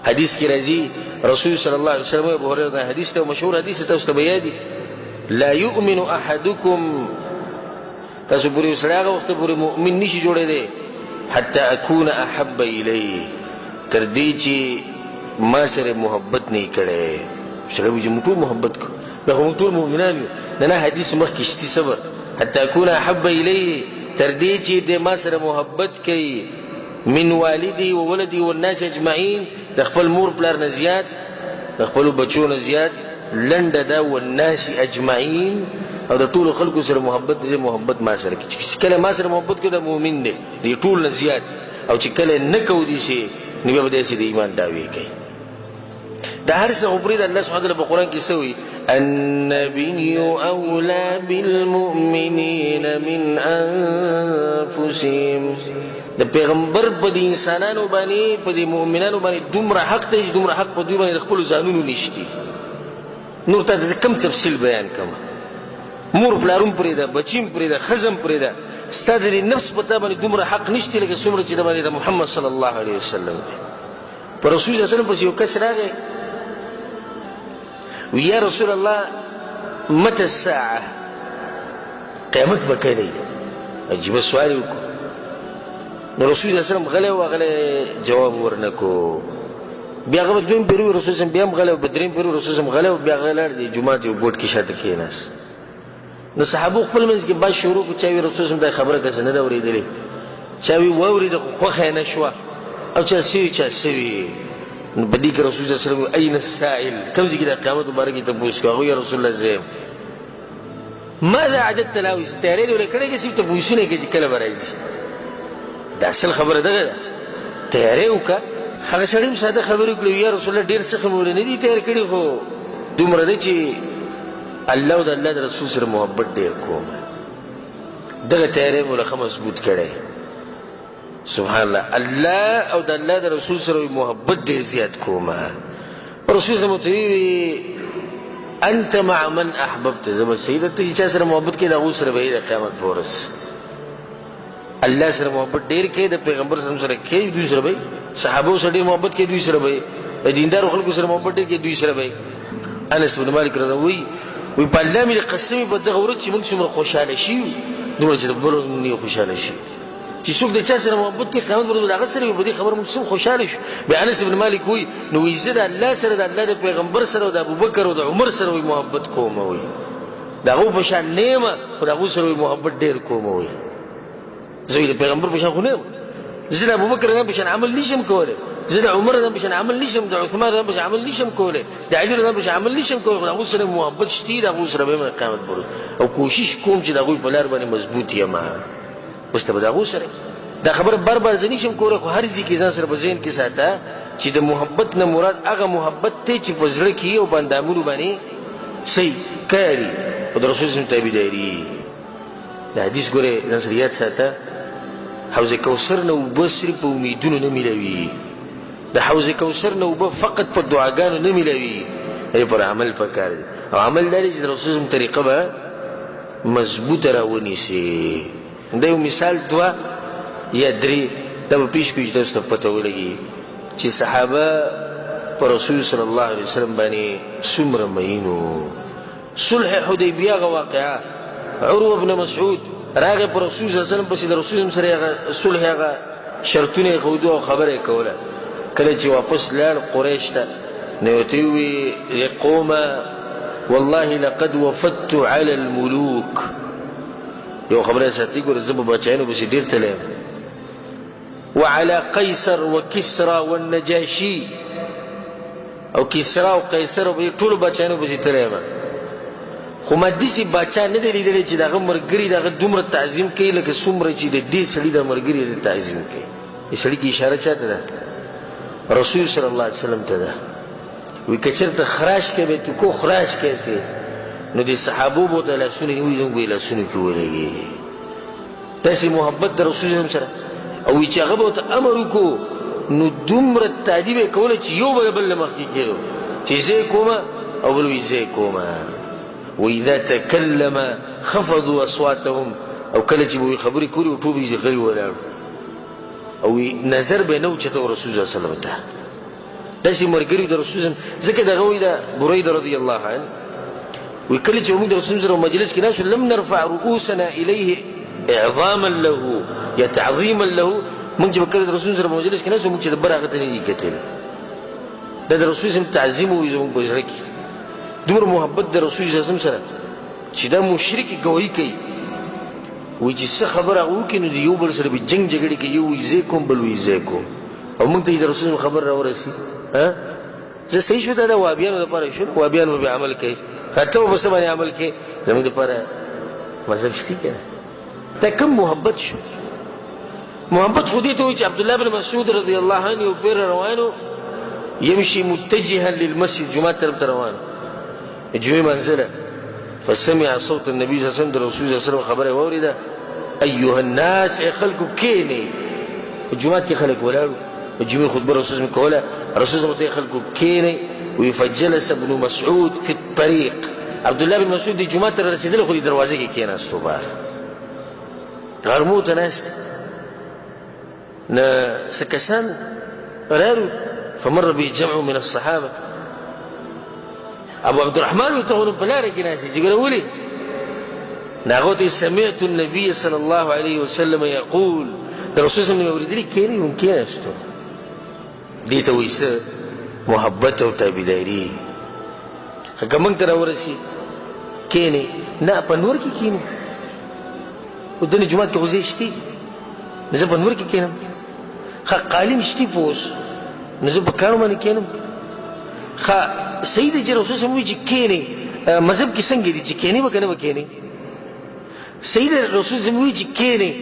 حدیث کې راځي رسول صلی الله علیه وسلم، ابو هريره دا حدیث ته مشهور حدیث تاسو ته به یاد، لا یؤمن احدکم، تاسو پورې سړی هغه وخت پورې مؤمن نشي جوړېدی حتی اکون احب الیه، تر دې چې ما سره محبت نه کړی. سړی وایي چې موږ ټول محبت کوو، بیا خو موږ ټول مؤمنان یو. نه نه، حدیث مخکې شتي، صبر. حتی اکون احب الیه، تر دې چې دی ما سره محبت کوي من والدي و ولدي والناس اجمعین، د خپل مور پلار نه زیات، د خپلو بچو نه زیات، لنډه ده والناس اجمعین، او د ټولو خلکو سره محبت دی، محبت ما سره کوي. چې کله ما سره محبت کوي دا مؤمن دی، د ټول نه زیات، او چې کله نه کوي دي نو بیا به داسې د ایمان دعوې کوي. دا هر څه خو پرېږده، الله سبحانه وتعالی په قرآن کې څه وایي؟ النبي أولى بالمؤمنين من أنفسهم. د پیغمبر په دې انسانانو باندې، په دې مؤمنانو باندې دومره حق دی چې دومره حق په دوی باندې د خپلو ځانونو نشتی. نور ته زه کم تفصیل بیان کړم، مور پلار هم پرېږده، بچي هم پرېږده، ښځه هم پرېږده، ستا د دې نفس په تا باندې دومره حق نشتی لکه څومره چې د باندې د محمد صلی الله علیه وسلم دی. په رسول الله صلی الله علیه وسلم پسې یو کس راغی، وی یا رسول الله متى الساعة، قیامت به کله وي؟ عجیبه سوال یې وکړو. نو رسول الله صلی الله علیه وسلم غلی و، غلی جواب ورنه کو. بیا هغه دویم پېر وي، رسول الله بیا هم غلی و، په دریم پېر رسول الله غلی و، بیا هغه لاړ دی جومات یو ګوټ کې شاته کښېناست. نو صحابو خپل منځ کې بحث شروع کړو، چا وی رسول الله دا خبره کسې نه ده اورېدلې، چا وی واورېده خو خوښه یې نه شوه، او چا څه وي چا څه وي. نو په دې کې رسول الله صلی الله علیه وسلم اين السائل، کوم ځای کې د قیامت مبارک کې تپوس کوي؟ هغه یا رسول الله زه یم. ماذا عددت له؟ تیاری دې ولې کړی که صرف تپوسونه کوي چې کله به راځي؟ دا اصل خبره دغه ده، تیاری وکړه. هغه سړي هم ساده خبرې وکړې، یا رسول الله ډېر څه خو مې ولې نه دي تیار کړي، خو دومره ده چې الله او د الله د رسول سره محبت ډېر کوم. دغه تیاری مو له ښه مضبوط کړی. سبحان الله، الله او د الله د رسول سره محبت ډېر زیات کوم. رسول صلی الله علیه وی انت مع من احببت، زه به صحیح ده ته چې چا سره محبت کوې د هغو سره به یې د قیامت په ورځ. الله سره محبت ډېر کوي، د پیغمبر سره کوي، دوی سره به، صحابو سره ډېر محبت کوي، دوی سره به، د دیندارو خلکو سره محبت ډېر کوي، دوی سره به. انس بن مالک رضی الله وی وی په الله مې قسم په دغه ورځ چې موږ څومره خوشحاله شي، دومره چې د بل ورځ موږ نه خوشحاله شي. چې څوک د چا سره محبت کوي قیامت پر ورځ هغه سره وي، په دې خبره موږ څومره خوشحاله شو. بیا انس بن مالک وایي نو وایي زه د الله سره، د الله د پیغمبر سره، او د ابوبکر او د عمر سره وایي محبت کوم. وایي د هغو په شان نه یم، خو د هغو سره وایي محبت ډېر کوم. وایي زه د پیغمبر په شان خو نه یم، زه د ابوبکر رضی الله په شان عمل نشم کولی، زه د عمر رضی الله په شان عمل نشم، د عثمان رضی الله په شان عمل نشم کولی، د علي رضی الله په شان عمل نشم کولی، خو د هغو سره محبت شته، د هغو سره به یم قیامت پر ورځ، او کوشش کوم چې د هغوی په لار باندې مضبوط یم. اوس ته به د هغو سره دا خبره بار بار زه نشم کولی، خو هر ځای کې ځان سره په ذهن کې ساته چې د محبت نه مراد هغه محبت دی چې په زړه کې او په اندامونو باندې صحیح کاري او د رسول الله تابعداري. دا حدیث ګوره ځان سره یاد ساته، حوض کوثر نه اوبه صرف په امیدونو نه میلاوي، د حوض کوثر نه اوبه فقط په دعاګانو نه میلاوي، دې پر عمل پکار دی. او عمل دا دی چې د رسول الله طریقه به مضبوطه راونیسي. دا یو مثال دوه یا درې دا به پیش کړو چې تاسو ته پته ولګي چې صحابه پر رسول صلی الله علیه وسلم باندې څومره مئین وو. صلح حدیبیه هغه واقعه، عروه بن مسعود راغی پر رسول صلی الله علیه وسلم پسې، د رسول سره هغه صلح هغه شرطونه یې ښودو او خبره یې کوله. کله چې واپس لاړ قریش ته، نو ورته یې وویل ای قومه والله لقد وفدت علی الملوک. یو خبره یې ساتي، ګوره زه به باچایانو پسې ډېر تللی یم، وعلى قیصر وکسرا والنجاشي، او کسرا او قیصر او ټولو باچایانو پسې تللی یم، خو ما داسې باچا نه دی لیدلی چې د هغه ملګري د هغه دومره تعظیم کوي لکه څومره چې د دې سړي د ملګري د تعظیم کوي. دې سړي کې اشاره چا ته ده؟ رسول صلی الله علیه وسلم ته ده. وی که چېرته خراش کوي به تو کو خراش کوي سي، نو د صحابو به ورته لاسونه نیولي، زموږ به یې لاسونو کې ولګېږي. داسې محبت د رسول الله سره، او وی چې هغه به ورته امر وکړو نو دومره تادي به یې کوله چې یو به د بل له مخکې کېدو چې زه یې کومه او بل وایي زه یې کومه. واذا تکلم خفضوا اصواتهم، او کله چې به یې خبرې کولې ټول به یې غلي ولاړ، او نظر به یې نه اوچتاوه رسول الله صلی الله علیه وسلم ته. داسې ملګري د رسول ځکه دغه وایي د بریده رضی الله عنه وایي کله چې موږ د رسول سره مجلس کې ناست لم نرفع رؤوسنا الیه اعظاما له یا تعظیما له، موږ چې به کله د رسول سره مجلس کې ناست، موږ چې د بر هغه ته نه دي کتلي. دا د رسول سم تعظیم وي زموږ په زړه کې، دومره محبت د رسول سم سره چې دا مشرک ګواهي کوي، وایي چې څه خبره هغه وکړي نو د یو بل سره به جنګ جګړې کوي، یو وایي زه کوم، بل وایي زه کوم، او موږ ته یې د رسول خبر راورسي. زه صحیح شو، دا د وابیانو لپاره شو، وابیانو به عمل کوي، ته به څه باندې عمل کوې؟ زموږ دپاره مذهب شته که نه؟ دا کوم محبت شو؟ محبت خو دې ته وایي چې عبدالله بن مسعود رضی الله عنه یو پیر روان و، یمشي متجها للمسجد، جومات طرف ته روان، جمعې منزله، فسمع صوت النبي صلی الله علیه وسلم، د رسول صلی الله علیه وسلم خبره یې واورېده، ایها الناس، ای خلکو کښېنئ. په جومات کې خلک ولاړ وو، د جمعې خطبه رسول صلی کوله، رسول صلی الله خلکو کښېنئ. وی فجلس ابن مسعود فی الطریق، عبدالله بن مسعود د جومات ته رسېدلی خو د دروازې کې کښېناستو، بهر غرمو ته ناست نه څه کسان رالو، فمر به جمع من الصحابه، ابو عبد الرحمن ورته خو په لاره کې ناست چې ګوره ولې؟ نو هغه ته سمعت النبي صلی الله علیه وسلم یقول، د رسول صلی الله علیه وسلم اورېدلي کښېنئ، هم کښېناستو. دې ته وایي څه محبت او تابعداري. که موږ ته راورسي کښېنئ، نه په نور کې کښېنو، خو دنه جومات کې خو ځای شته، نو زه په نور کې کښېنم. ښه قالین شته په اوس، نو زه په کاڼو باندې کښېنم. ښه صحیح دی چې رسول صلی وایي چې کښېنئ، مذهب کې څنګه دي چې کښېنئ به که نه به کښېنئ؟ صحیح دی رسول صلی وایي چې کښېنئ،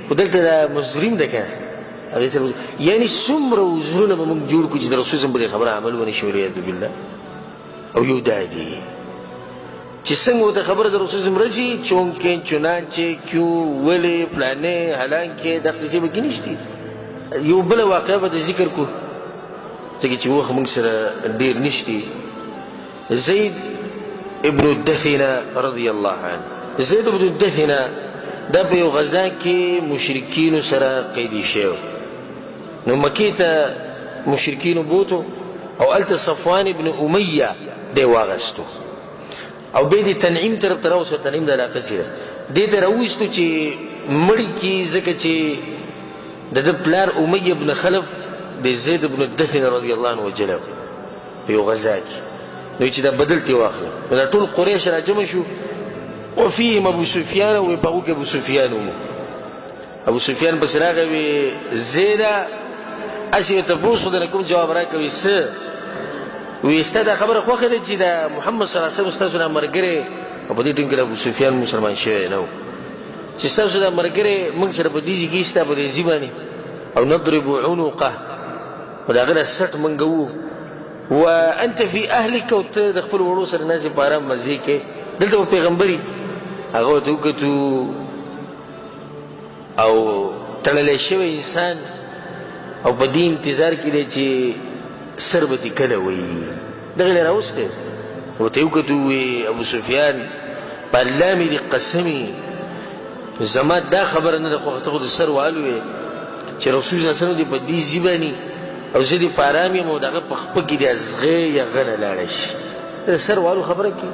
خو دلته دا مزدوري هم ده که نه؟ هغې سره یعنې څومره عذرونه به موږ جوړ کړو چې د رسول صلی په دې خبره عمل ونه شي، والعیاذ بالله. او یو دا دی چې څنګه ورته خبره د رسول صلی رسي، چونکې چنانچې کیو ولې فلانې حالانکې دا قصې به کې نشته. یو بله واقعه به د ذکر کو، ځکه چې وخت موږ سره ډېر نشته. زید ابن الدثنه رضی الله عنه، زید ابن الدثنه دا په یو غزا کې مشرکینو سره قیدي شوی، نو مکې ته مشرکینو بوتو او هلته صفوان ابن امیه دی واغستو او بیا د تنعیم طرف ته راوستو، تنعیم د علاقه چې ده دې ته راوستو چې مړي کړي، ځکه چې د ده پلار امیه ابن خلف د زید ابن الدثنه رضی الله عنه وژلی په یو غزا کې، نو چې دا بدل ترې واخله. نو دا ټول قریش راجمع شو، وفیهم ابو سفیان، او په هغو کې ابو سفیان و. ابو سفیان پسې راغی، وی زیده هسې یې تپوس خو درنه کوم جواب راکوي څه؟ وی ستا دا خبره خوښه ده چې دا محمد صلی الله علیه وسلم ستاسو دا ملګری، او په دې ټیم کې ابو سفیان مسلمان شوی نه و، چې ستاسو دا ملګری موږ سره په دې ځای کې ستا په دې ځای باندې او نضرب عنقه، او د هغه دا سټ موږ وو، وانت فی اهلک، او ته د خپلو وړو سره ناست یې په ارام مزې کې، دلته به پیغمبر هغه ورته وکتو او تړلی شوی انسان او په دې انتظار کې دی چې سر به دې کله وایي، دغه یې راوستی ورته یې وکتو، وی ابو سفیان په الله مې دې قسمي زما دا خبره نه ده خوښه، ته خو د سر والوې چې رسول صلی الله علیه وسلم دې په دې ځي باندې او زه دې په ارام یم او د هغه په خپه کې دې ازغی یا غنه لاړه شي، ته د سر والو خبره کوې؟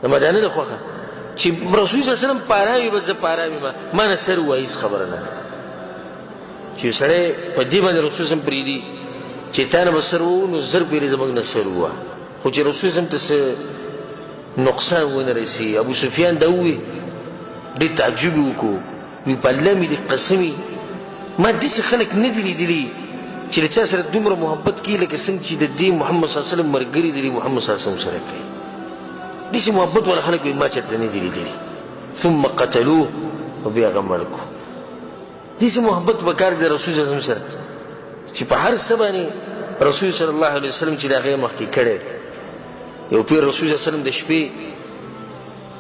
زما دا نه ده خوښه چې رسول صلی الله علیه وسلم په ارام وي، بس زه په ارام یم، ما نه سر ووایي، هېڅ خبره نه ده. چې یو سړی په دې باندې رسول صلی پرېږدي چې تا نه به سر ووهو نو زر پېرې زموږ نه سر ووهه، خو چې رسول صلی ته څه نقصان ونه رسي. ابو سفیان دا ووایي، ډېر تعجب یې وکړو، وی په الله مې دې قسم وي ما داسې خلک نه دي لیدلي چې له چا سره دومره محبت کوي لکه څنګه چې د دې محمد صلی الله علیه وسلم ملګري د دې محمد صلی الله علیه وسلم سره کوي. داسې محبت والا خلک وایي ما چېرته نه دي لیدلي. ثم قتلوه، او بیا هغه مړ کړو. داسې محبت پکار دی رسول صلی الله علیه وسلم سره چې په هر څه باندې رسول صلی الله علیه وسلم چې د هغې مخکې کړی دی. یو پیر رسول صلی الله علیه وسلم د شپې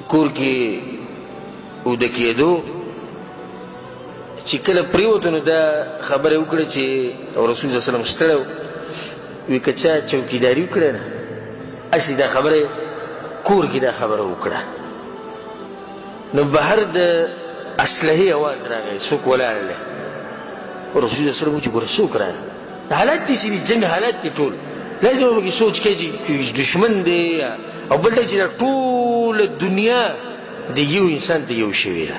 کور کې اوده کېدو، چې کله پرېوتو نو دا خبره یې وکړه چې او رسول صلی الله علیه وسلم ستړی و، وی که چا چوکیداري وکړه نه هسې دا خبره کور کې دا خبره وکړه، نو بهر د اسلحې اواز راغی، څوک ولاړ دی. رسول الله صلی الله علیه وسلم چې ګوره څوک راغی؟ حالات دي چې جنگ حالات دي ټول لازم به کې سوچ کوي چې دشمن دی او بل دا چې دا ټول دنیا د یو انسان ته یو شوی ده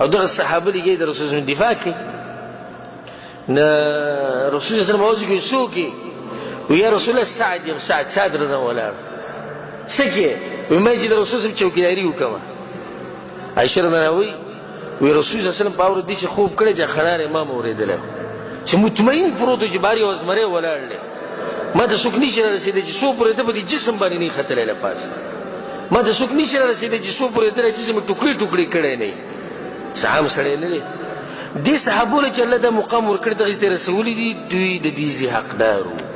او دغه صحابه لګي د رسول الله دفاع کوي. نه رسول الله صلی الله علیه وسلم څوک وی یا رسول الله سعد یم، سعد سعد رضا ولاړ څه کې وی ما چې د رسول صلی چوکیداری وکم. عائشه رضی الله وی وی رسول صلی الله علیه وسلم باور دي چې خوب کړی چې خنار امام اورېدل چې مطمئن پروت چې باری اوس مری ولاړ دی، ما ته څوک نشي رسېدلی چې څو پورې ده په دې جسم باندې نه ختلی له پاسه، ما ته څوک نشي رسېدلی چې څو پورې ده جسم ټوکړې ټوکړې کړی نه، څه عام سړی نه دی. دې صحابو له چې الله دا مقام ورکړی دغسې ته رسولي دي، دوی د دې ځای حقدار وو.